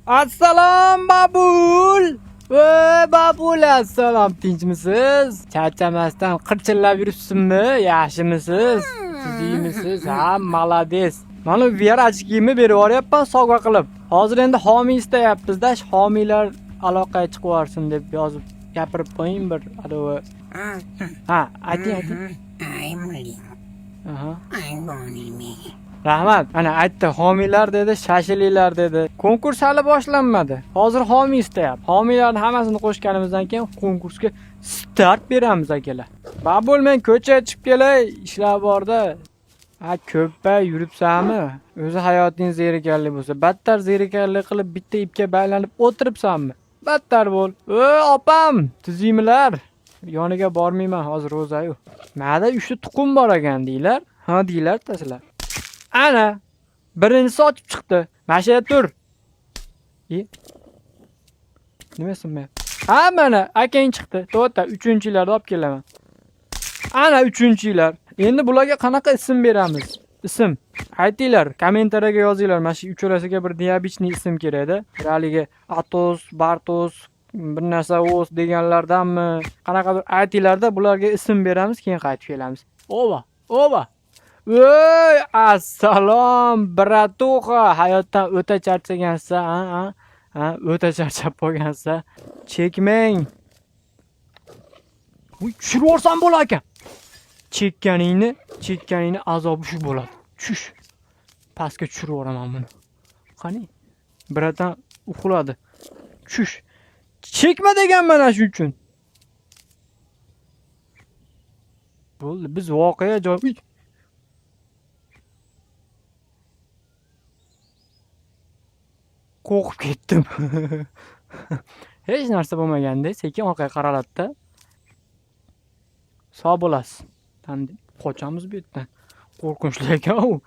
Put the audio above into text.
Assalom Babul. Voy Babul, assalom, tinchmisiz? Charchamasdan qirchillab yuribsizmi? Yaxshimisiz? Tuzukmisiz? Ha, молодец. Mana VR очки imni berib yuboryapman sovg'a qilib. Hozir endi homiy istayapmiz-da, homiylar aloqaga chiqib yuborsin deb yozib gapirib qo'ying bir anavi. Ha, ayting, ayting. I'm Link. Aha. I'm going. Rahmat. Ana aytdi, homiylar dedi, shashilinglar dedi. Konkurs hali boshlanmadi. Hozir homiy istayapti. Homiylarni hammasini qo'shganimizdan keyin konkursga start beramiz akalar. Babul, men ko'chaga chiqib kelay, ishlar borda. Ha, ko'pay yuribsanmi? O'zi hayoting zerikarli bo'lsa, battar zerikarli qilib bitta ipga baylanib o'tiribsanmi? Battar bo'l. Ey opam, tuzukmilar? Yoniga bormayman hozir, ro'zayu. Mada 3 ta tuxum bor ekan deylar. Ha, deylar taslar. Ana, birinchisi ochib chiqdi. Mana shu yerda tur. E? Nima sinmayapti? Ha, mana akang chiqdi. To'g'ri, uchinchilarni olib kelaman. Ana uchinchilar. Endi bularga qanaqa ism beramiz? Ism. Aytinglar, kommentariyaga yozinglar. Mana shu uchalasiga bir необычный ism kerakda. Bir haligi Atos, Bartos, bir narsa o'z deganlardanmi? Qanaqadir aytinglarda, bularga ism beramiz, keyin qaytib kelamiz. Ova, ova. Ey, assalom, братуха, hayotdan o'ta charchagansan, ha, ha? Ha, o'ta charchab qolgansan. Chekmang. Uy, tushirib yuborsam bo'lar ekan. Chekkaningni azobi shu bo'ladi. Tushish. Pastga tushirib yuboraman buni. Qani? Братан uxladi. Tushish. Chekma degan mana shu uchun. Bo'ldi, biz voqea joy. Uy! Qo'rqib ketdim. Hech narsa bo'lmaganda sekin orqaga qaraladida. Sog' bo'lasiz. Qochamiz bu yerdan. Qo'rqinchli ekan u.